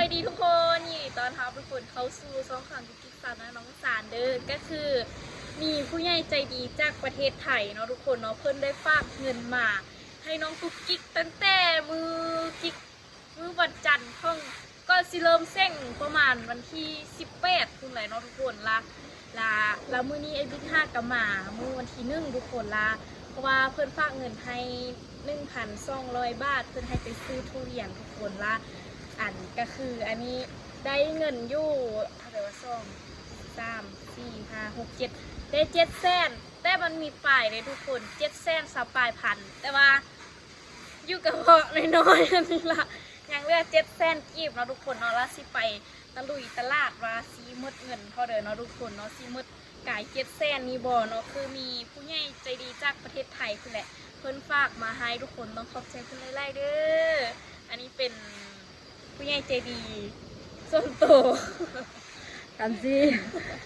ສະບາຍດີທຸກຄົນ ຍິນດີຕ້ອນຮັບທຸກຄົນເຂົ້າສູ່ຊ່ອງຂອງ ສາວນ້ອຍນ້ອງສານເດີ ກໍຄືມີຜູ້ໃຫຍ່ໃຈດີຈາກປະເທດໄທເນາະທຸກຄົນເນາະ ເພິ່ນໄດ້ຝາກເງິນມາໃຫ້ນ້ອງກຸກກິກຕັ້ງແຕ່ມື້ກິກ ມື້ວັນຈັນຂອງ ກ່ອນຊິເລີ່ມເສັງປະມານວັນທີສິບແປດພຸ້ນແຫຼະເນາະທຸກຄົນ ລະ ລະ ລະມື້ນີ້ອ້າຍບິກຫາກໍມາມື້ວັນທີໜຶ່ງທຸກຄົນ ລະ ເພາະວ່າເພິ່ນຝາກເງິນໃຫ້ໜຶ່ງພັນສອງຮ້ອຍບາດ ເພິ່ນໃຫ້ໄປຊື້ທຸລຽນທຸກຄົນ ລະ ອັນ ກໍຄືອັນນີ້ ໄດ້ເງິນຢູ່ເທົ່າໃດວະ ສອງ ສາມ ສີ່ ຫ້າ ຫົກ ເຈັດ ໄດ້ເຈັດແສນ ແຕ່ມັນມີປາຍເດ້ທຸກຄົນ ເຈັດແສນຊາວປາຍພັນ ແຕ່ວ່າຢູ່ກະເພາະນ້ອຍໆ ອັນນີ້ລະ ຍັງເຫຼືອເຈັດແສນກີບເນາະທຸກຄົນເນາະ ລະຊິໄປຕະລຸຍຕະຫຼາດວ່າຊິໝົດເງິນເທົ່າໃດເນາະທຸກຄົນເນາະ ຊິໝົດກາຍເຈັດແສນນີ້ບໍ່ເນາະ ຄືມີຜູ້ໃຫຍ່ໃຈດີຈາກປະເທດໄທພຸ້ນແຫຼະ ເພິ່ນຝາກມາໃຫ້ທຸກຄົນ ຕ້ອງຂອບໃຈເພິ່ນຫຼາຍໆເດີ ອັນນີ້ເປັນ ຜູ້ໃຫຍ່ໃຈດີສ່ວນໂຕ ຄັນຊິ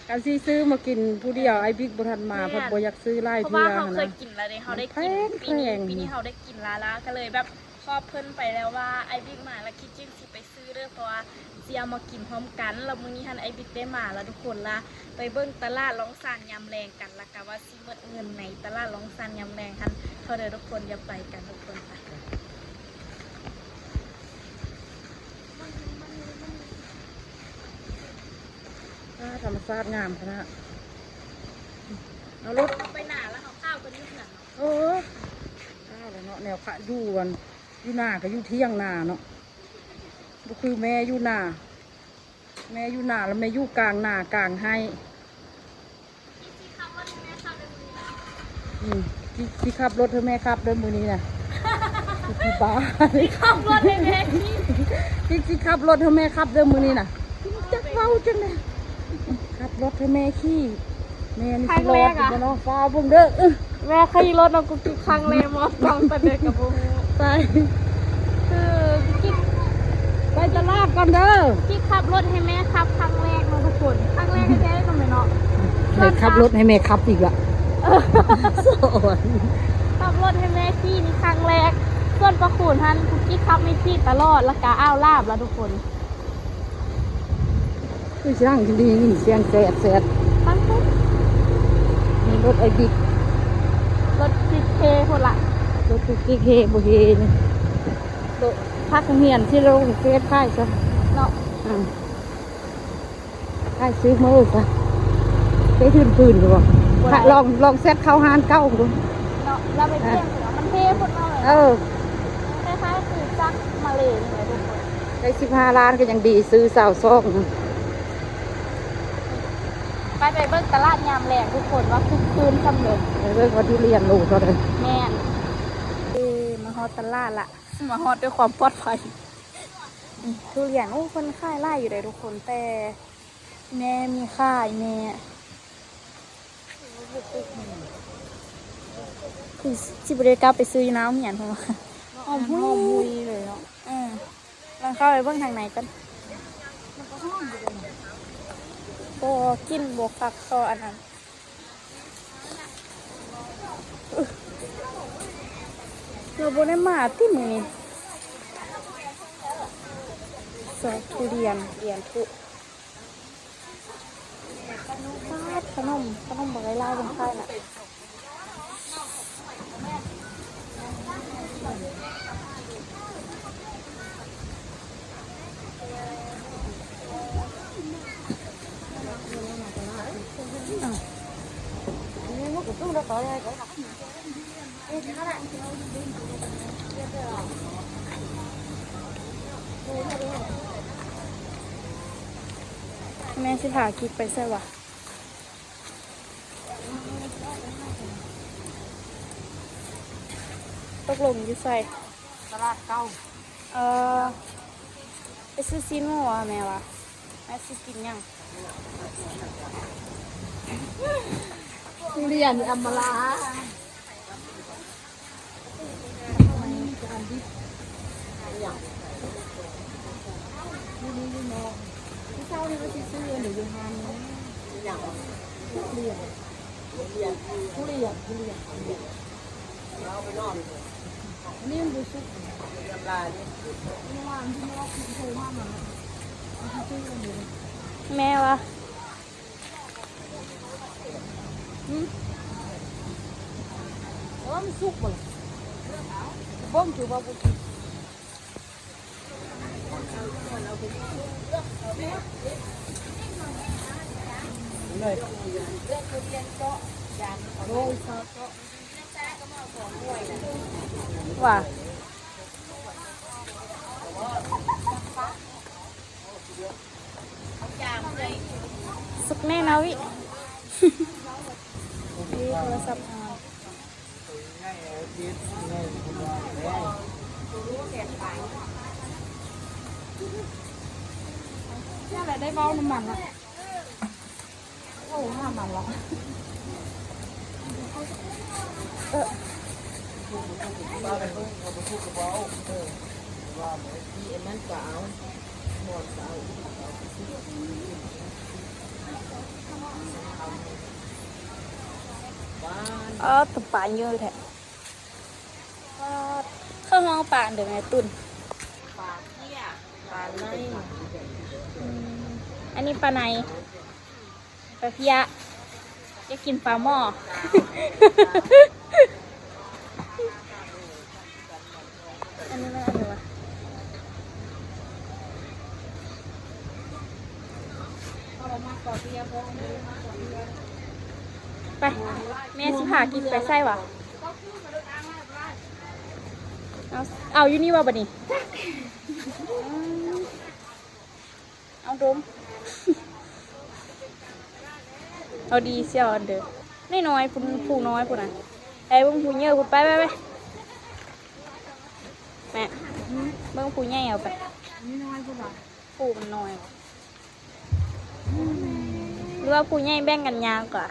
ຄັນຊິຊື້ມາກິນຜູ້ດຽວ ອ້າຍບິກບໍ່ທັນມາ ແມ່ນ ເພິ່ນບໍ່ຢາກຊື້ຫຼາຍເທື່ອ ເພາະວ່າເຮົາເຄີຍກິນແລ້ວເດ້ ເຮົາໄດ້ກິນ ມັນແພງໆ ປີນີ້ ປີນີ້ເຮົາໄດ້ກິນຫຼາຍລະ ກໍເລີຍແບບຂອບເພິ່ນໄປແລ້ວວ່າ ອ້າຍບິກມາລະຄິດຈິງຊິໄປຊື້ເດີ ເພາະວ່າຊິເອົາມາກິນພ້ອມກັນ ລະມື້ນີ້ຫັ້ນອ້າຍບິກໄດ້ມາລະທຸກຄົນ ລະໄປເບິ່ງຕະຫຼາດລ່ອງຊານຍາມແລງກັນ ລະກະວ່າ ຊິໝົດເງິນໃນຕະຫຼາດລ່ອງຊານຍາມແລງຫັ້ນເທົ່າໃດທຸກຄົນ ດຽວໄປກັນທຸກຄົນ ໄປ. ອ່າ ທຳມະຊາດງາມຂະໜາດ ເອົາລົດ ເຮົາໄປນາລະເຮົາຂາວກັນຢູ່ເຮືອນເນາະ ເອີ ຂາວແລ້ວເນາະ ແນວຂະ ຢູ່ອັນ ຢູ່ນາກໍຢູ່ຖຽງນາເນາະ ບໍ່ຄືແມ່ຢູ່ນາ. ແມ່ຢູ່ນາ ແລ້ວແມ່ຢູ່ກາງນາກາງໄຮ່ ອືມ ຊິ ຊິຂັບລົດໃຫ້ແມ່ຂັບເດີມື້ນີ້ນະ ອີ່ບ້າ ຊິຂັບລົດໃຫ້ແມ່ຂີ່ ຊິ ຊິຂັບລົດໃຫ້ແມ່ຂັບເດີມື້ນີ້ນະ ຈັກເວົ້າຈັ່ງໃດ ຂັບລົດໃຫ້ແມ່ຂີ່ ແມ່ນີ້ຊິລອດຢູ່ບໍ່ເນາະ ຟ້າວເບິ່ງເດີ ແມ່ຂີ່ລົດເນາະ ກຸກກິກຄັ້ງແລກ ມອດກອງປານໃດກໍບໍ່ຮູ້ ໄປ ຄືກິກ ໄປຕະຫຼາດກ່ອນເດີ ກິກຂັບລົດໃຫ້ແມ່ຂັບຄັ້ງແລກເນາະທຸກຄົນ ຄັ້ງແລກແທ້ໆເນາະແມ່ເນາະ ໃຫ້ຂັບລົດໃຫ້ແມ່ຂັບອີກລະ ເອີ ສອນ ຂັບລົດໃຫ້ແມ່ຂີ່ນີ້ຄັ້ງແລກ ສ່ວນປາຄູນຫັ້ນ ກຸກກິກຂັບແມ່ຂີ່ຕະຫຼອດ ລະກະອ້າວລາບລະທຸກຄົນ. ຄືຊ່າງດີ ຍິນສຽງແຊດໆ ປັງປຸ້ງ ມີລົດໄອ້ບິກ ລົດກິກເຮພຸ້ນລະ ລົດກິກເຮບໍ່ເຮນີ້ ໂຕພັກຮຽນຊິລົງເຟສຂາຍຊະເນາະ ອືມ ຂາຍຊື້ມື້ຊະ ໄປທຶນປືນຢູ່ບໍ່ ລອງ ລອງແຊັດເຂົ້າຮ້ານເກົ່າພຸ້ນເນາະ ລະໄປທ່ຽງ ມັນເຮພຸ້ນເນາະ ເອີ ຄ້າຍໆຄືຈັກມາເລນີ້ແຫຼະທຸກຄົນ. ໄດ້ສິບຫ້າລ້ານກໍຍັງດີ ຊື້ຊາວສອງນະ ໄປ ໄປເບິ່ງຕະຫຼາດຍາມແລງທຸກຄົນວ່າຄຶກຄື້ນສ່ຳໃດ ໄປເບິ່ງວ່າທຸລຽນໂລເທົ່າໃດ ແມ່ນ ເອີ ມາຮອດຕະຫຼາດລະ ມາຮອດດ້ວຍຄວາມປອດໄພ ທຸລຽນ ໂອ້ ເພິ່ນຂາຍຫຼາຍຢູ່ເດ້ທຸກຄົນ ແຕ່ແມ່ມີຂາຍແມ່ ຄືຊິບໍ່ໄດ້ກັບໄປຊື້ຢູ່ໜ້າໂຮງຮຽນ ເພາະວ່າຫອມຫຸຍ ຫອມຫຸຍເລີຍເນາະ ເອີ ລອງເຂົ້າໄປເບິ່ງທາງໃນກ່ອນ ບໍ່ ກິ່ນບໍ່ຄັກ ເພາະອັນນັ້ນ ລາວບໍ່ໄດ້ມາຕິມື້ນີ້ ຊອກທຸລຽນ ລຽນທຸ ປາດ ຂະໜົມ ຂະໜົມບັກໄກ່ລາວເພິ່ນຂາຍນະ ອ້າວ. ແມ່ຊິພາກິກໄປໃສວະ? ຕົກລົງຢູ່ໃສ? ຕະຫຼາດເກົ່າ. ເອີ ໄປຊື້ຊີ້ນໝູຫວາແມ່ຫວາ? ແມ່ຊິກິນຫຍັງ? ທຸລຽນອຳມາລາ. ຢູ່ນີ້ຢູ່ນອກ. ມື້ເຊົ້ານີ້ວ່າຊິຊື້ອັນນີ້ຢູ່ຮ້ານນີ້. ຫຍັງ? ທຸລຽນ. ທຸລຽນ ທຸລຽນ. ອັນນີ້ມັນບໍ່ສຸກ. ເວລານີ້ ເວລາທີ່ແມ່ກິນໂທມານັ້ນນະ. ແມ່ວ່າ ອືມ ແຕ່ວ່າມັນສຸກບໍ່ລະ? ເບິ່ງຄືວ່າບໍ່ສຸກ. ວ່າ ສຸກແນ່ນາວິ. ນີ້ໂທລະສັບເຮົາ ແລ້ວໄດ້ເວົ້ານຳມັນລະ. ໂອ້ ຫາມັນລະ ເອີ ເອີ ຕະປາເຍີະແທ້. ເຂົາຮ້ອງປາເດີແມ່ຕຸນ ປາເພຍ ປາໄນ. ອືມ ອັນນີ້ປາໄນ ປາເພຍ ຢາກກິນປາໝໍ້. ອັນນີ້ມັນອັນໃດວະ? ໄປ ແມ່ຊິພາກິກໄປໃສວະ? ເອົາ ເອົາຢູ່ນີ້ບໍ່ບາດນີ້? ເອົາດົມ ເອົາດີຊິເອົາອັນເດີ ນ້ອຍໆ ຜູ້ ຜູ້ນ້ອຍພຸ້ນນະ. ໄປເບິ່ງຜູ້ໃຫຍ່ພຸ້ນ ໄປ ໄປ ໄປ ແມ່ ເບິ່ງຜູ້ໃຫຍ່ເອົາໄປ. ຜູ້ມັນນ້ອຍ ຫຼືວ່າຜູ້ໃຫຍ່ແບ່ງກັນຍ່າງກວ່າ?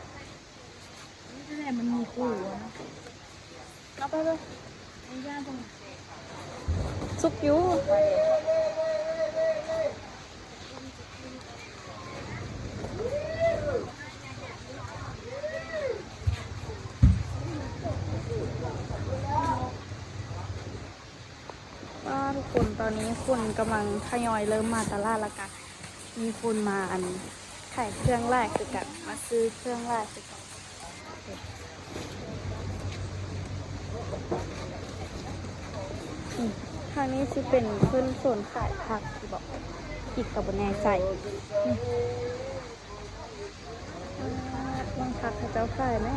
ແຕ່ມັນມີຄູ່ນະ ເອົາໄປເບິ່ງ ສຸກຢູ່. ວ້າ ທຸກຄົນ ຕອນນີ້ຄົນກຳລັງທະຍອຍເລີ່ມມາຕະຫຼາດ ແລ້ວກະມີຄົນມາ ອັນ ຂາຍເຄື່ອງຫຼາຍຄືກັນ ມາຊື້ເຄື່ອງຫຼາຍຄືກັນ. ອືມ ທາງນີ້ຊິເປັນເພິ່ນໂຊນຂາຍຜັກ ຊິບອກ ກິກກະບໍ່ແນ່ໃຈ. ອືມ ເບິ່ງຜັກເຂົາເຈົ້າຂາຍແມ້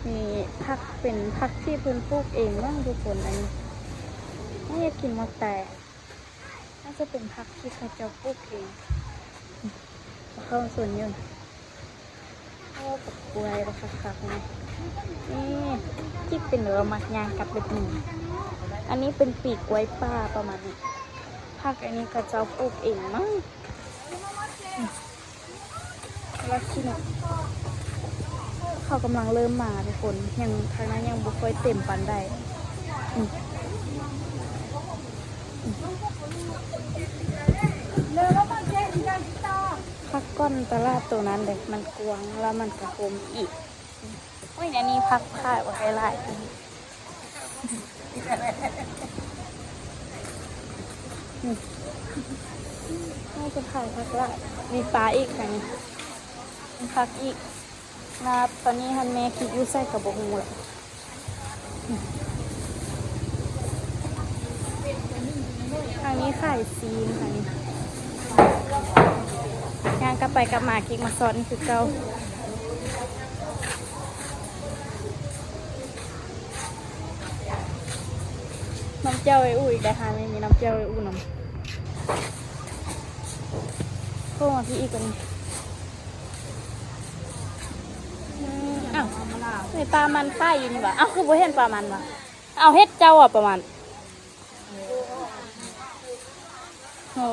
ມີຜັກເປັນຜັກທີ່ເພິ່ນປູກເອງເນາະທຸກຄົນ. ອັນນີ້ ໂອ້ຍ ຢາກກິນໝາກແຕງ ໜ້າຈະເປັນຜັກທີ່ເຂົາເຈົ້າປູກເອງ. ເຂົ້າສວນຢູ່. ໂອ້ ບັກກ້ວຍບັກຄັກໆ ນີ້ ນີ້ ຄິດເປັນແບບວ່າມັກຍ່າງກັບແບບນີ້. ອັນນີ້ເປັນປີກກ້ວຍປ່າປະມານນີ້. ຜັກອັນນີ້ເຂົາເຈົ້າປູກເອງມັ້ງ. ອືມ ລາຊິໂນ ເຂົາກຳລັງເລີ່ມມາທຸກຄົນ ຍັງ ທາງນັ້ນຍັງບໍ່ຄ່ອຍເຕັມປານໃດ. ອືມ ອືມ ພັກກ່ອນຕະຫຼາດໂຕນັ້ນເດ້ ມັນກວ້າງ ແລ້ວມັນກະໂຮມອີກ. ໂອ້ຍ ອັນນີ້ຜັກຂາຍບໍ່ໄດ້ຫຼາຍ. ອືມ ໜ້າຈະຂາຍຜັກຫຼາຍ ມີປາອີກຫັ້ນ ມີຜັກອີກ. ນາ ຕອນນີ້ຫັ້ນແມ່ຄິດຢູ່ໃສກະບໍ່ຮູ້ລະ. ທາງນີ້ຂາຍຊີ້ນ ທາງນີ້ ຍ່າງກັບໄປກັບມາ ກິກມາຊອດນີ້ຄືເກົ່າ. ນ້ຳແຈ່ວໄອ້ອູ້ອີກໄດ໋ ຮ້ານນີ້ມີນ້ຳແຈ່ວໄອ້ອູ້ນຳ. ໂທມາພີ້ອີກກະມີ. ອືມ ອ້າວ ໃນປາມັນຂາຍຢູ່ນີ້ຫວາ? ອ້າວ ຄືບໍ່ເຫັນປາມັນຫວາ? ເອົາເຮັດເຈົ້າຫວາປາມັນ? ໂອ້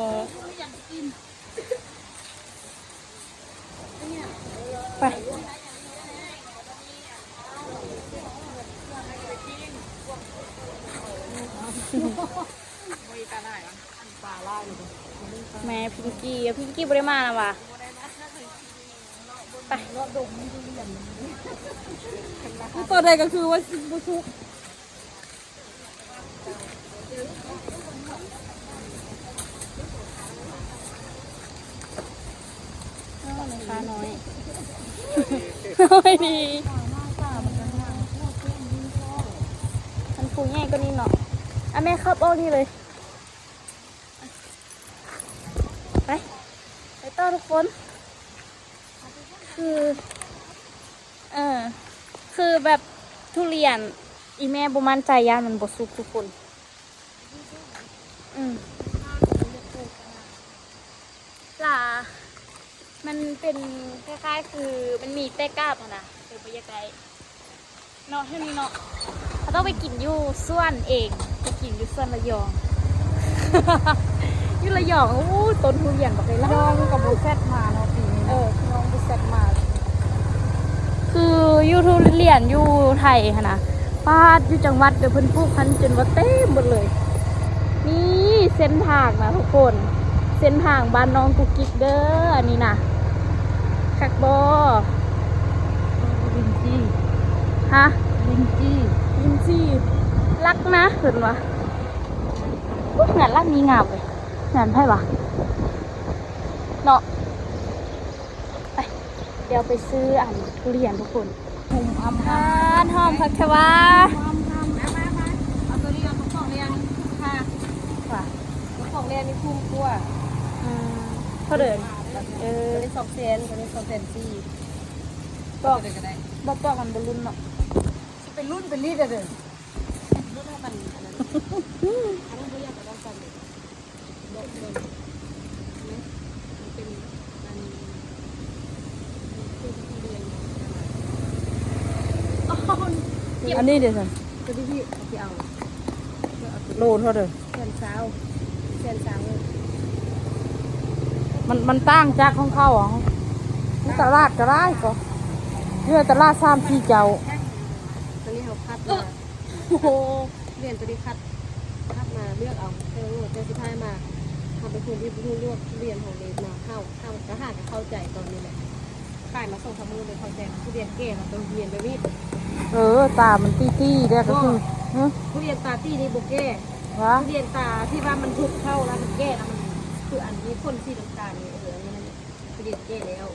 ໄປ. ແມ່ພິງກີ້ ພິງກີ້ບໍ່ໄດ້ມານະຫວາ? ໄປ ຕອນໃດກະຄືວ່າບໍ່ສຸກ. ປານ້ອຍ ໂອ້ຍ ດີ ມັນພູໃຫຍ່ກວ່ານີ້ເນາະ. ອ່ະ ແມ່ຂັບອອກນີ້ເລີຍ. ໄປ ໄປຕໍ່ທຸກຄົນ. ຄື ເອີ ຄືແບບທຸລຽນ ອີ່ແມ່ບໍ່ໝັ້ນໃຈ ຢ້ານມັນບໍ່ສຸກທຸກຄົນ. ອືມ ລາ ມັນເປັນຄ້າຍໆ ຄືມັນມີແຕ່ກາບຫັ້ນນະ ເອີ ບໍ່ຢາກໄດ້ເນາະ ແຖວນີ້ເນາະ. ເຮົາຕ້ອງໄປກິນຢູ່ສວນເອງ ໄປກິນຢູ່ສວນລະຍອງ ຢູ່ລະຍອງ. ໂອ້ ຕົ້ນທຸລຽນບັກໃຫຍ່ ລະຍອງກໍບໍ່ແຊດມາເນາະປີນີ້ ເອີ ລະຍອງບໍ່ແຊດມາ. ຄືຢູ່ທຸລຽນຢູ່ໄທຫັ້ນນະ ປາດ ຢູ່ຈັງຫວັດເດີ ເພິ່ນປູກຫັ້ນຈົນວ່າເຕັມເບິດເລີຍ. ນີ້ເສັ້ນທາງນະທຸກຄົນ ເສັ້ນທາງບ້ານນ້ອງກຸກກິກເດີ ອັນນີ້ນະ. ຄັກບໍ່? ລິນຈີ່ ຮະ? ລິນຈີ່ ລິນຈີ່ ລັກນະ ເພິ່ນວ່າ. ອຸ້ຍ ເຮືອນຫຼັງນີ້ງາມເວີຍ ເຮືອນໃຜວະເນາະ. ໄປ ດຽວໄປຊື້ອັນທຸລຽນທຸກຄົນ. ຫອມ ອຳ ອາ ຫອມຄັກແທ້ວ່າ. ມາ ມາ ມາ ເອົາໂຕນີ້ ເອົາກະປ໋ອງແດງນີ້ຄຸ້ມຄ່າ. ວ່າ ກະປ໋ອງແດງນີ້ຄຸ້ມກວ່າ. ອືມ ເທົ່າເດີມ. ເອີ ໂຕນີ້ສອງແສນ ໂຕນີ້ສອງແສນສີ່. ປ໋ອງ ເອົາໂຕໃດກໍໄດ້ ບໍ່ປ໋ອງມັນບໍ່ລຸ້ນເນາະ. ຊິໄປລຸ້ນໄປລີດເດີ ລຸ້ນໃຫ້ມັນອັນນັ້ນ ອັນນັ້ນບໍ່ຢາກເອົານຳກັນເດ້. ອັນນີ້ເດ້ຊັ້ນ ໂລເທົ່າເດີມ? ແສນຊາວ ແສນຊາວ. ມັນ ມັນຕ່າງຈາກຂອງເຂົາ ຢູ່ຕະຫຼາດກໍຫຼາຍກໍ ຢູ່ຕະຫຼາດສາມສີ່ເຈົ້າ. ຕອນນີ້ເຮົາຄັດມາ ໂອ້ໂຫ ທຸລຽນໂຕນີ້ຄັດ ຄັດມາເລືອກເອົາ ແຕ່ວ່າແຕ່ສຸດທ້າຍມາ ເຮົາເປັນຄົນທີ່ບໍ່ຮູ້ລວກທຸລຽນຂອງເລດນາ ເຮົາ ເຮົາກໍຫາກໍເຂົ້າໃຈຕອນນີ້ແຫຼະ. ຂາຍມາສອງສາມມື້ເລີຍເຂົ້າໃຈ ທຸລຽນແກ່ແລ້ວ ໂຕທຸລຽນແບບນີ້. ເອີ ຕາມັນຕີໆ ແລ້ວກໍຄື ຫຶ ທຸລຽນຕາຕີນີ້ບໍ່ແກ່. ຫວາ ທຸລຽນຕາທີ່ວ່າມັນທຸກເຂົ້າແລ້ວມັນແກ່ແລ້ວ ມັນຄືອັນມີຜົນສີນ້ຳຕານນີ້. ເອີ ອັນນີ້ມັນທຸລຽນແກ່ແລ້ວ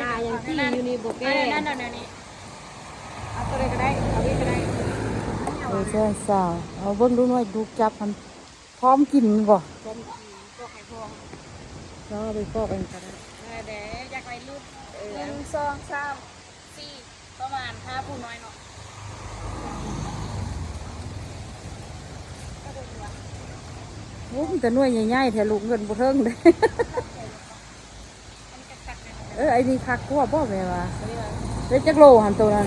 ຕາຍັງຕີຢູ່ນີ້ບໍ່ແກ່. ເອົາແນວນັ້ນ ເອົາແນວນີ້. ເອົາໂຕໃດກໍໄດ້ ເອົານີ້ກໍໄດ້. ເອີ ແສນຊາວ ເອົາເບິ່ງດູໜ່ວຍ ລູກຈັບຫັ້ນ ພ້ອມກິນບໍ່? ພ້ອມກິນ ປອກໃຫ້ພ້ອມ ເນາະ ເອົາໄປປອກເອງກໍໄດ້. ເອີ ເດ້ ຢາກໄດ້ລູກ. ເອີ ໜຶ່ງ ສອງ ສາມ ສີ່ ປະມານຫ້າຜູ້ນ້ອຍເນາະ. ໂອ້ ມີແຕ່ໜ່ວຍໃຫຍ່ໆ ແທ້ ລູກ ເງິນບໍ່ເຖິງເດ້. ເອີ ໄອ້ນີ້ຄັກກວ່າບໍ່ແມ່ວ່າ? ເປັນຈັກໂລຫັ້ນໂຕນັ້ນ?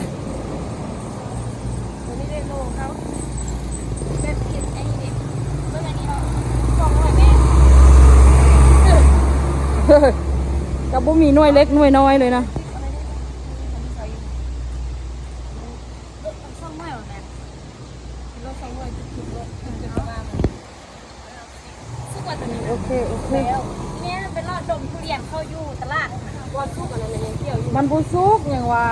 ໂຕນີ້ເດ້ໂລເກົ້າ ແບບກິນໄອ້ນີ້ເດ້ ເບິ່ງອັນນີ້ເນາະ ສອງຮ້ອຍແມ່ ກໍບໍ່ມີໜ່ວຍເລັກໜ່ວຍນ້ອຍເລີຍນະ. ສອງຮ້ອຍແມ່ ໂລສອງຮ້ອຍຈຸດໆ ໂລຈຸດໆ ປະມານ. ໂອເຄ ໂອເຄ ແມ່ໄປລອດດົມທຸລຽນເຂົາຢູ່ຕະຫຼາດ ບໍ່ສຸກ ອັນນັ້ນຍັງກ່ຽວຢູ່ ມັນບໍ່ສຸກຫຍັງວ່າ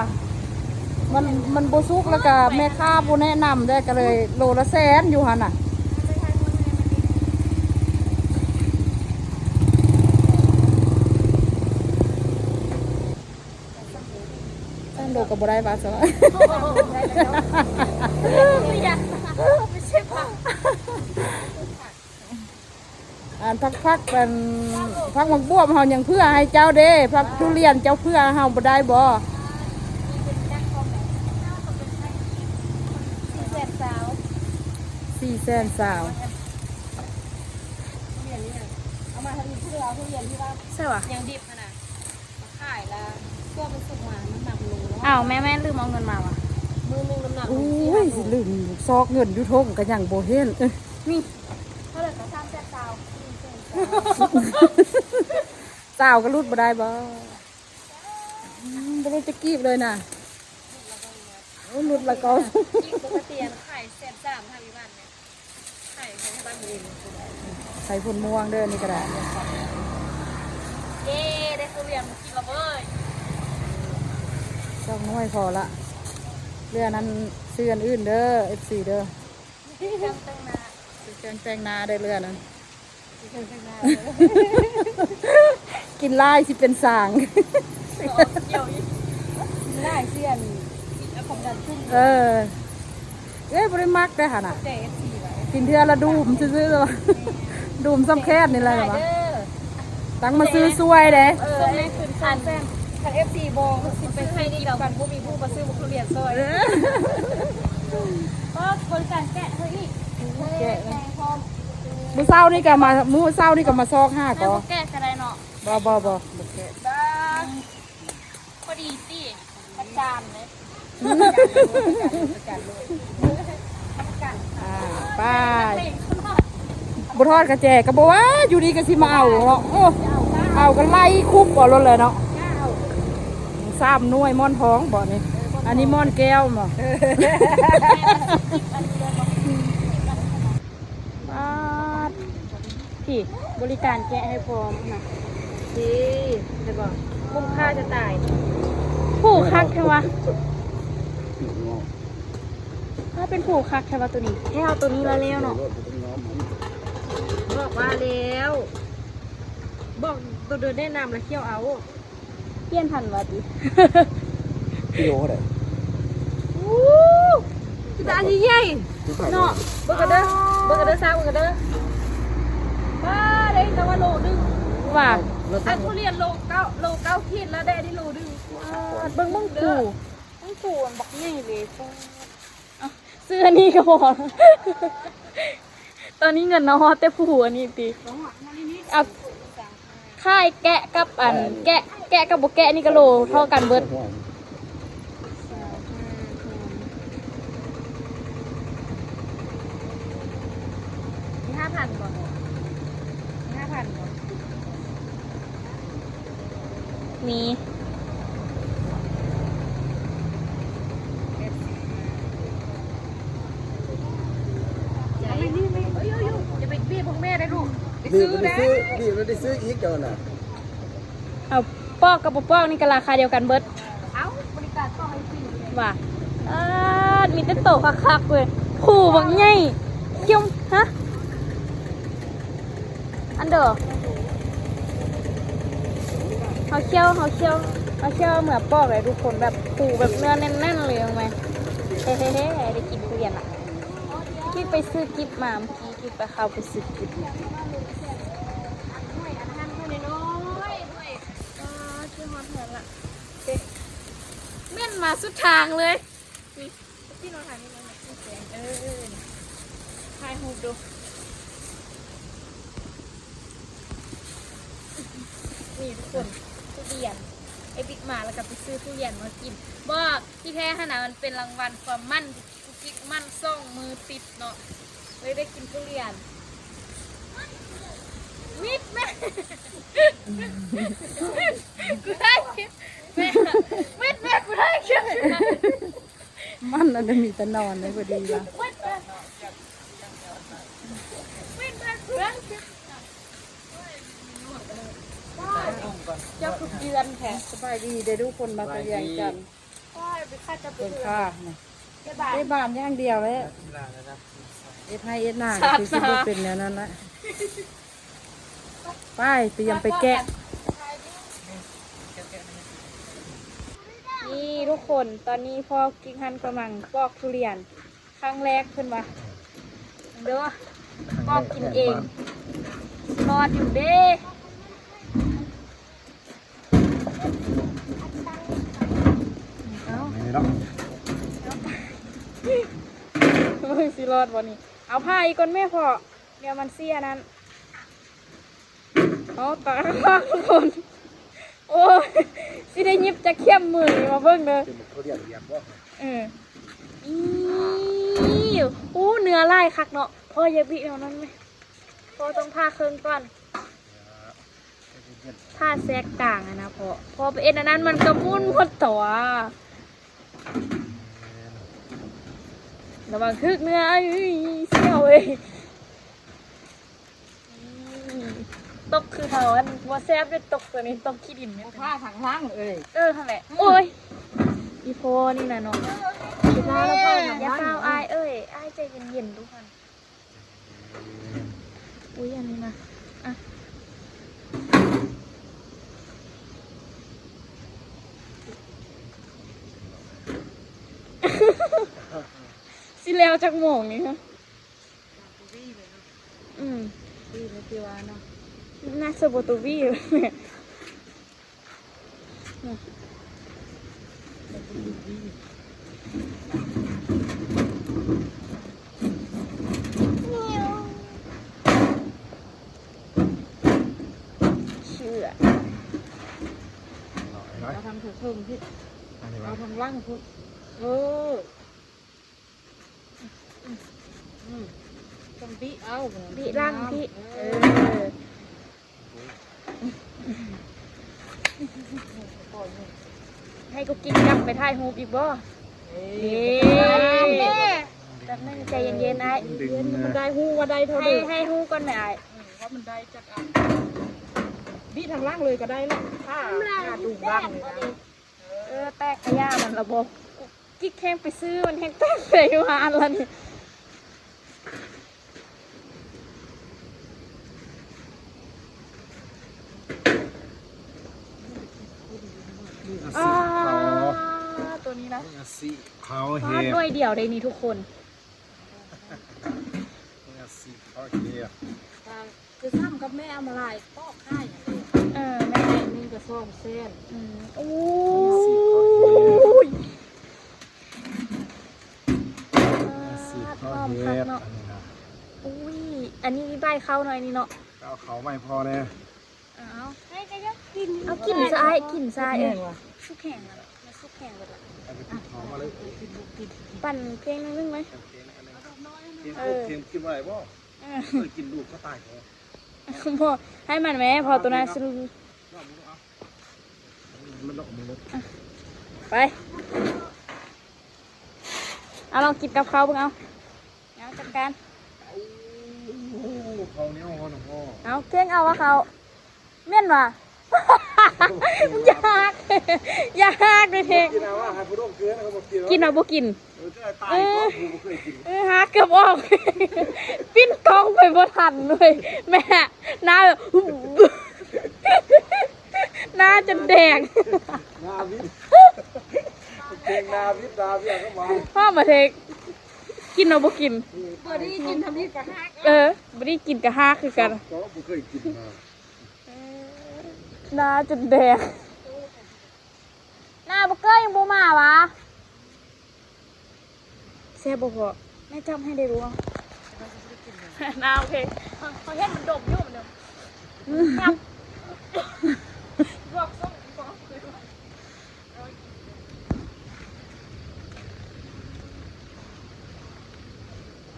ມັນ ມັນບໍ່ສຸກ ແລ້ວກະແມ່ຄ້າບໍ່ແນະນຳເດ້ ກະເລີຍໂລລະແສນຢູ່ຫັ້ນນະ. ສາມໂລກໍບໍ່ໄດ້ວ່າຊະ. ອັນ ຜັກ ຜັກ ອັນ ຜັກໝາກບວບເຮົາຍັງເຜື່ອໃຫ້ເຈົ້າເດ້ ຜັກທຸລຽນເຈົ້າເຜື່ອເຮົາບໍ່ໄດ້ບໍ່? ສີ່ແສນຊາວ ສີ່ແສນຊາວ. ທຸລຽນນີ້ນະ ເອົາມາທາງນີ້ ເອົາທຸລຽນທີ່ວ່າ ໃຊ່ຫວາ? ຍັງດິບຫັ້ນນະ ມາຂາຍລະ ເພື່ອມັນສຸກມາ ນ້ຳໜັກໂລລະ. ອ້າວ ແມ່ ແມ່ລືມເອົາເງິນມາຫວາ? ມື້ໜຶ່ງນ້ຳໜັກ ໂອ້ຍ ສີ່ຫ້າໂລ ລືມຊອກເງິນຢູ່ຖົງກໍຍັງບໍ່ເຫັນ. ເອີ ນີ້ ເທົ່າໃດກໍ ສາມແສນຊາວ ສາມແສນຊາວ ຊາວກໍຫຼຸດບໍ່ໄດ້ບໍ່? ອືມ ບໍ່ຮູ້ຈັກກີບເລີຍນະ. ໂອ້ ຫຼຸດລະກໍ ກີບປົກກະຕິຂາຍແສນສາມ ທາງອີ່ບ້ານແມ່ນ ຂາຍໃຫ້ບ້ານເອງ ໄທໂພນມ່ວງເດີ ນີ້ກໍໄດ້. ເຢ້ ໄດ້ທຸລຽນກິນລະເວີຍ ສອງໜ່ວຍພໍລະ ເຫຼືອນັ້ນຊື້ອັນອື່ນເດີ ເອັຟຊີເດີ. ຊື້ເຄື່ອງແຕ່ງໜ້າ ຊື້ເຄື່ອງແຕ່ງໜ້າໄດ້ເຫຼືອນັ້ນ ຊື້ເຄື່ອງແຕ່ງໜ້າ. ກິນຫຼາຍຊິເປັນຊ້າງ ກິນຫຼາຍຊິອັນ ຄວາມດັນຂຶ້ນ. ເອີ ເອື້ອຍບໍ່ໄດ້ມັກເດ້ຫັ້ນນະ ແຕ່ເອັຟຊີວ່າ ກິນເທື່ອລະດູມຊື່ໆ ດູມສ່ຳແຄບນີ້ແຫຼະວ່າ ຕັ້ງມາຊື້ຊ່ວຍເດ້. ເອີ ສົ່ງໃຫ້ຄືນສອງແສນ ຄັນເອັຟຊີບໍ່ ຊິໄປຊື້ໃຫ້ນີ້ດອກ ບໍ່ມີຜູ້ມາຊື້ບັກທຸລຽນຊ່ອຍ. ເອີ ກໍບໍລິການແກະເຮົາອີກ ແກະ ແກະພ້ອມ. ມື້ເຊົ້ານີ້ກໍມາ ມື້ເຊົ້ານີ້ກໍມາຊອກຫາກໍ ແມ່ນບໍ່ແກະກໍໄດ້ເນາະ. ບໍ່ ບໍ່ ບໍ່ ບໍ່ແກະ ບ້າ ພໍດີຕິ ປະຈານເລີຍ ປະຈານໂລດ ປະຈານໂລດ ປະຈານໂລດ ອ່າ ໄປ ບໍ່ທອດກະແຈກໍບໍ່ວ່າ ຢູ່ນີ້ກໍຊິມາເອົາເນາະ. ເອີ ເອົາກໍໄລ່ຄຸບເອົາໂລດແຫຼະເນາະ. ສາມໜ່ວຍໝອນທອງບໍ່ນີ້ ອັນນີ້ໝອນແກ້ວບໍ່? ປາດ ພີ້ ບໍລິການແກະໃຫ້ພ້ອມນະ ດີ ເຫັນບໍ່? ຄຸ້ມຄ່າຈະຕາຍ. ຜູ້ຄັກແທ້ວະ ຖ້າເປັນຜູ້ຄັກແທ້ວະໂຕນີ້ ແທ້ເອົາໂຕນີ້ລະແລ້ວເນາະ. ບອກວ່າແລ້ວ ບອກໂຕເດີນແນະນຳລະຂຽວເອົາ. ປ່ຽນພັນວ່າຕິ ກິໂລເທົ່າໃດ? ໂອ້ ຄືຕາອັນໃຫຍ່ໆ ເນາະ. ເບິ່ງກັນເດີ ເບິ່ງກັນເດີ ຊາວເບິ່ງກັນເດີ. ປ້າ ໄດ້ແຕ່ວ່າໂລໜຶ່ງວ່າ ອັນທຸລຽນໂລເກົ້າ ໂລເກົ້າຂີດ ລະໄດ້ອັນນີ້ໂລໜຶ່ງ. ເບິ່ງ ເບິ່ງພູ ເບິ່ງພູມັນບັກໃຫຍ່ເລີຍ. ເອົາ ຊື້ອັນນີ້ກໍພໍ ຕອນນີ້ເງິນເຮົາຮອດແຕ່ຜູ້ອັນນີ້ຕິ. ເອົາ ຂາຍແກະກັບອັນ ແກະ ແກະກັບບໍ່ແກະນີ້ກໍໂລເທົ່າກັນເບິດ. ມີຫ້າພັນບໍ່? ມີຫ້າພັນບໍ່? ມີ ຢ່າໄປບີບຂອງແມ່ໄດ້ລູກ ໄປຊື້ໄດ້ ບີບແລ້ວໄດ້ຊື້ອີກເຈົ້ານະ. ເອົາ ປອກກັບບໍ່ປອກນີ້ກໍລາຄາດຽວກັນເບິດ. ເອົ້າ ບໍລິການປອກໃຫ້ຟຣີວ່າ ເອີ ມີແຕ່ໂຕຄັກໆເວີຍ ຜູ້ບັກໃຫຍ່ ຄຽວ ຮະ ອັນເດີ ເຮົາຄຽວ ເຮົາຄຽວ ເຮົາຄຽວເມືອປອກເລີຍທຸກຄົນ ແບບ ຜູ້ແບບເນື້ອແໜ້ນໆເລີຍ ເຫັນໄໝ? ເຮໆ ໄດ້ກິນທຸລຽນລະ ກິບໄປຊື້ກິບມາ ກິບໄປ ເຂົ້າໄປຊື້ກິບ ເອີ ຄືຮອດເຮືອນລະ ເໝັ້ນມາສຸດທາງເລີຍ. ນີ້ ກິນມາທາງນີ້ ເອີ ຖ່າຍຮູບດູ. ນີ້ທຸກຄົນ ທຸລຽນ ໄອ້ບິກມາແລ້ວກໍໄປຊື້ທຸລຽນມາກິນ. ບໍ່ ທີ່ແທ້ຫັ້ນນະ ມັນເປັນລາງວັນຄວາມໝັ້ນ ກຸກກິກໝັ້ນສອງມື້ຕິດເນາະ ເລີຍໄດ້ກິນທຸລຽນ. ມິດແມ່ ກູໄດ້ຄິດ ແມ່ ມິດແມ່ ກູໄດ້ຄິດ. ມັນອັນນັ້ນມີແຕ່ນອນເລີຍ ພໍດີວ່າ ເຈົ້າຄືເດືອນແທ້. ສະບາຍດີເດີທຸກຄົນ ມາແຕ່ວຽງຈັນ. ໂອ້ຍ ໄປຂ້າເຈົ້າໄປ ເບິ່ງ ເຮືອນ ຂ້າ ໄດ້ບານຢ່າງດຽວແຫຼະ ເຮັດໄຮ່ເຮັດນາ ຄືຊິບໍ່ເປັນແນວນັ້ນລະ. ໄປ ຕຽມໄປແກະ. ນີ້ທຸກຄົນ ຕອນນີ້ພໍ່ກິກຫັ້ນກຳລັງປອກທຸລຽນຄັ້ງແລກ ເພິ່ນວ່າ ເດີ ປອກກິນເອງ ລອດຢູ່ເດ້. ເອົາ ເອົາ ເບິ່ງຊິລອດບໍ່ນີ້. ເອົາ ຜ່າອີກກ່ອນແມ່ພໍ່ ດຽວມັນເສຍນັ້ນ. ເອົາ ຕາຍແລ້ວທຸກຄົນ ໂອ້ຍ ຊິໄດ້ຫຍິບຈັກຂຽມມືນີ້ ມາເບິ່ງເດີ. ເປັນໝາກທຸລຽນຫຍັງບໍ່? ເອີ ອີ ໂອ້ ເນື້ອຫຼາຍຄັກເນາະ. ພໍ່ຢ່າບິແນວນັ້ນແມະ ພໍ່ຕ້ອງຜ່າເຄິ່ງກ່ອນ. ຜ່າແຊກກາງຫັ້ນນະພໍ່ ພໍໄປເຮັດອັນນັ້ນມັນກະໝຸ່ນໝົດຕົວະ. ລະວັງຖືກເນື້ອ ເອີຍ ສ່ຽວເອີຍ. ຕົກຄືເຮົາອັນບໍ່ແຊບເດ້ ຕົກຕົວນີ້ຕົກຂີ້ດິນແມ່ນ ບໍ່ພາທາງຫຼັງເອີຍ. ເອີ ຫັ້ນແຫຼະ ອືມ ໂອ້ຍ ອີພໍ່ນີ້ນະເນາະ. ຢ່າຟ້າວອ້າຍເອີຍ ອ້າຍໃຈເຢັນໆ ດູຫັ້ນ. ອຸ້ຍ ອັນນີ້ນະ ອ່ະ ຈັກໂມງນີ້ຮະ? ອືມ ດີແລ້ວຕິວ່າເນາະ ໜ້າຈະບໍ່ໂຕວີ ເຊື່ອ ເອົາທາງເທິງໆ ພີ້ ເອົາທາງຫຼັງພຸ້ນ ເອີ. ອືມ ອືມ ຕ້ອງບິເອົາ ບິຫຼັງພີ້ ເອີ ເອີ ໃຫ້ກຸກກິກກັບໄປຖ່າຍຮູບອີກບໍ່? ເອີ ເອີ ແປັບໜຶ່ງ ໃຈເຢັນໆ ອ້າຍ ດຶງ ມັນໄດ້ຮູ້ວ່າໄດ້ເທົ່າໃດ ໃຫ້ ໃຫ້ຮູ້ກ່ອນແມ່ອ້າຍ ອືມ ວ່າມັນໄດ້ຈັກອັນ ບິທາງຫຼັງເລີຍກໍໄດ້ລະ ຖ້າ ຖ້າດຸງຫຼັງນີ້ນະ. ເອີ ແຕກກະຢ່າມັນລະບໍ ກິກແຮງໄປຊື້ ມັນແຮງແຕກໃສ່ຢູ່ຮ້ານລະນີ້. ອາ ໂຕນີ້ນະ ອາຊີບເຮົາເຮັດ ໜ່ວຍດຽວເດ້ນີ້ທຸກຄົນ ອາຊີບເຮົາເຮັດ. ຄືຊ້ຳກັບແມ່ເອົາມາຫຼາຍປອກຂາຍຫັ້ນເດ້ ເອີ ແມ່ ໜຶ່ງກະສອງແສນ ອືມ ໂອ້ຍ ອາຊີບເຮົາເຮັດ ອັນນີ້ນະ ອຸ້ຍ ອັນນີ້ມີໃບເຂົ້າໜ້ອຍນີ້ເນາະ ເອົາເຂົ້າມາໃຫ້ພໍ່ແດ່ ເອົາ ເອົາກິນຊະອ້າຍ ກິນຊະ ເອີ ສຸກແຫ້ງລະ ມັນສຸກແຫ້ງເບິດລະ ປັ່ນພຽງໜ້ອຍໜຶ່ງໄວ້ ເອີ ກິນບໍ່ໄດ້ບໍ່? ເອີ ເຄີຍກິນລູກເຂົາຕາຍບໍ່? ບໍ່ ໃຫ້ມັນແມ້ ພໍໂຕນັ້ນຊິ ໄປ ເອົາລອງກິນກັບເຂົ້າເບິ່ງ ເອົາ ເອົາຈັດການ ເອົາເກັ່ງເອົາວ່າເຂົ້າ ແມ່ນຫວາ? ຢ່າຫັກ ຢ່າຫັກເດ້ເທັງ ກິນເອົາບໍ່ກິນ ເອີ ຫາເກືອບອອກ ປິ່ນກ້ອງໄປບໍ່ທັນເວີຍ ແມ່ ໜ້າແບບ ໜ້າຈົນແດງ ໜ້າວິດ ເກັ່ງໜ້າວິດ ໜ້າວຽກເຂົ້າມາ ພໍ່ມາເທັງ ກິນເອົາບໍ່ກິນ ບໍ່ໄດ້ກິນທຳອິດກະຫາກ ເອີ ບໍ່ໄດ້ກິນກະຫາກຄືກັນ ບໍ່ເຄີຍກິນມາ ໜ້າຈົນແດງ ໜ້າບໍ່ເກີຍຍັງບໍ່ມາຫວາ? ແຊບບໍ່ພໍ່? ແມ່ຈັບໃຫ້ໄດ້ບໍ່? ໜ້າໂອເຄ ເຂົາເຫັນມັນດົມຢູ່ ມັນດົມ ອືມ ບອກສົ່ງ ບອກ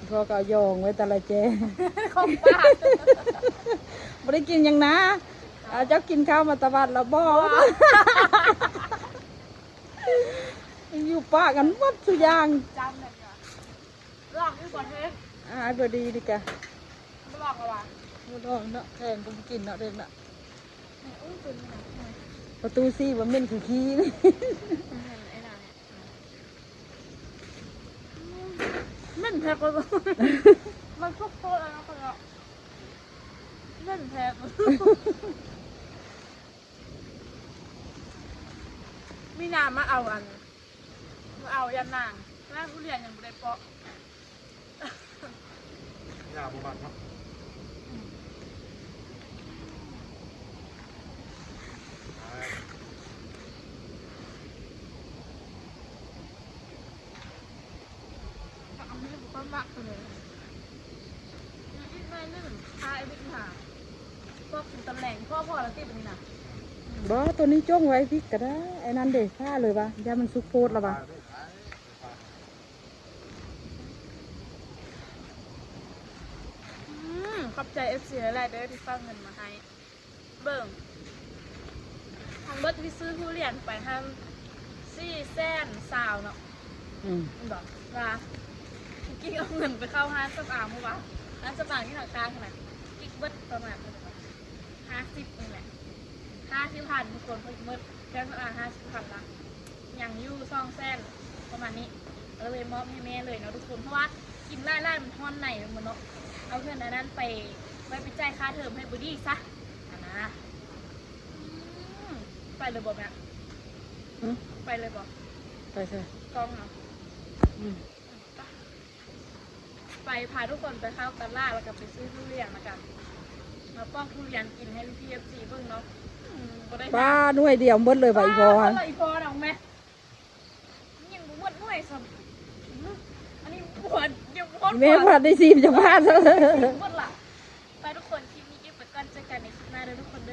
ພໍ່ກໍເອົາຢອງໄວ້ແຕ່ລະແຈ ຂອງປາກ ບໍ່ໄດ້ກິນຫຍັງນາ ເອົາ ເຈົ້າກິນເຂົ້າມາແຕ່ວັດແລ້ວບໍ່? ຢູ່ປະກັນໝົດທຸກຢ່າງ ຈ້ຳແມ່ນຫຍັງ? ລອງຢູ່ບໍ່ເທັງ? ອາຍບໍ່ດີດີກະ ບໍ່ລອງລະຫວາ? ບໍ່ລອງເນາະ ແພງກໍບໍ່ກິນເນາະ ເດັກເນາະ ປະຕູສີ່ບໍ່ເໝັນຄືຂີ້ ເໝັນແທ້ກວ່າ ມັນສຸກໂພດແລ້ວເນາະ ເໝັນແທ້ ມີໜ້າມາເອົາອັນ ມາເອົາຢ່ານາງ ແລ້ວທຸລຽນຍັງບໍ່ໄດ້ເປາະ ຫຍ້າບໍ່ມັກເນາະ ອັນນີ້ບໍ່ຄ່ອຍມັກເທົ່າໃດ ອີກໜ້ອຍໜຶ່ງ ພາໄອ້ວິກມາ ພວກກິນຕອນແລງ ພໍ ພໍລະຕິບອັນນີ້ນະ ບໍ່ ໂຕນີ້ຈົ່ງໄວ້ ວິກກໍໄດ້ ໄອ້ນັ້ນເດ້ ພາເລີຍວ່າ ຢ້ານມັນສຸກໂພດລະວ່າ. ອືມ ຂອບໃຈເອັຟຊີຫຼາຍໆເດີທີ່ຝາກເງິນມາໃຫ້ ເບິ່ງ ທັງເບິດທີ່ຊື້ທຸລຽນໄປຫັ້ນ ສີ່ແສນຊາວເນາະ ອືມ ແມ່ນບໍ່ ວ່າກິກເອົາເງິນໄປເຂົ້າຮ້ານສຳອາງ ເພາະວ່າຮ້ານສຳອາງຢູ່ທາງຂ້າງຫັ້ນນະ ກິກເບິດປະມານ ຫ້າສິບນີ້ແຫຼະ ຫ້າສິບພັນທຸກຄົນ ເພິ່ນໝົດເຄື່ອງສຳອາງຫ້າສິບພັນລະ ຍັງຢູ່ສອງແສນປະມານນີ້ ກໍເລີຍມອບໃຫ້ແມ່ເລີຍເນາະທຸກຄົນ ເພາະວ່າກິນຫຼາຍໆ ມັນຮ້ອນໃນແມ່ນບໍ່ເນາະ ເອົາເງິນອັນນັ້ນໄປ ໄວ້ໄປຈ່າຍຄ່າເທີມໃຫ້ບູດີ້ຊະ ຫັ້ນນະ ອືມ ໄປເລີຍບໍ່ແມ່? ຫຶ? ໄປເລີຍບໍ່? ໄປໃສ? ກ້ອງເນາະ ອືມ. ໄປ ພາທຸກຄົນໄປເຂົ້າຕະຫຼາດ ແລ້ວກໍໄປຊື້ທຸລຽນ ແລ້ວກໍມາປອກທຸລຽນກິນໃຫ້ພີ່ໆ ເອັຟຊີ ເບິ່ງເນາະ. ອືມ ບໍ່ໄດ້ ປ້າ ໜ່ວຍດຽວໝົດເລີຍວ່າ ອີ່ພໍ ເບິດເລີຍ ອີ່ພໍ ເອົາແມ ຍັງບໍ່ໝົດໜ່ວຍຊ້ຳ. ອັນນີ້ບໍ່ ຍັງບໍ່ໝົດ ແມ່ ພາດໄດ້ຊີມ ຈະພາດ ໝົດລະ. ໄປທຸກຄົນ ຄລິບນີ້ເກັບໄວ້ກ່ອນ ເຈີກັນໃນຄລິບໜ້າເດີທຸກຄົນ.